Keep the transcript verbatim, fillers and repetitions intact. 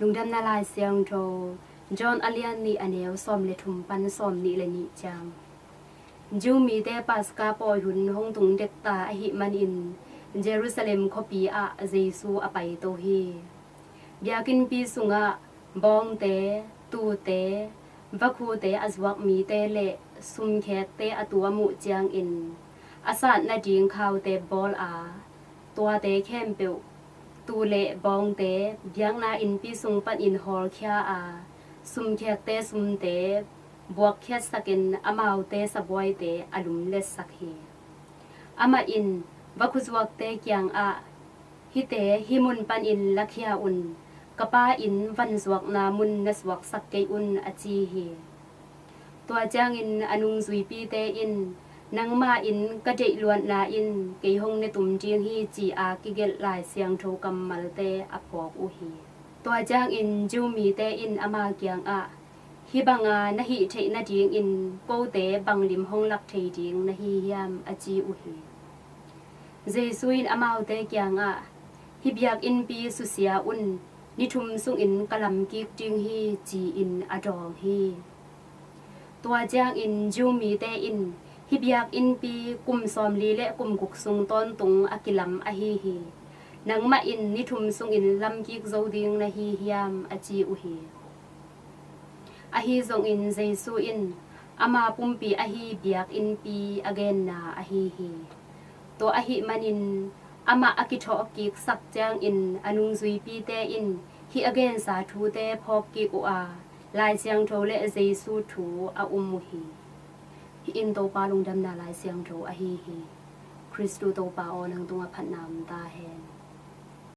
Lungdamna Lai Siangtho, John a lian nih, a neu sawm le thum pan sawm nih le nih ciang. Jew mite Paska pawi hun hong tung dekta ahih manin Jerusalem khuapi ah Jesu a paito hi. Biakinnpi sungah bawngte, tuute, vakhute a zuak mite le sumkhekte a tu a muh ciangin a sat nading khaute bawl a, tuate khempeuh, tu le bawngte, biakna innpi sung panin hawlkhia a, sumkhekte sumte buakkhiatsakin amaute sabuaite a lumletsak hi. Amah in vakhu zuakte kiangah, "Hihte hih mun panin lakhia un, ka Pa in van zuakna mun na suaksak kei un," a ci hi. Tua ciangin a nungzuipite in, "Nangmah in ka deih luatna in kei hong ne tum ding hi," ci-a kigelh Lai Siangtho kammalte a phawk uh hi. Tua ciangin Jew mite in ama kiangah, "Hih banga na hih theih nadingin kote bang lim hong lak thei ding na hi hiam?" a ci uh hi. Jesu in amaute kiangah, "Hih biakinnpi susia un, ni thum sungin ka lamkik ding hi," ci-in a dawng hi. Tua ciangin Jew mite in, "Hih biakinnpi kum sawmli le kum guk sung tawntung a kilam ahi hi. Nangmah in ni thum sungin lamkik zo ding na hi hiam?" a ci uh hi. Ahi zongin Jesu in ama pumpi ahi biakinnpi a genna ahi hi. Tua ahih manin amah a kithawhkiksak ciangin a nungzuipite in hih a gensa thute phawkkik uh a, Lai Siangtho le Jesu thu a um uh hi. Hih in Topa lungdamna Lai Siangtho ahi hi. Khristu Topa aw, nang tungah phatna om ta hen.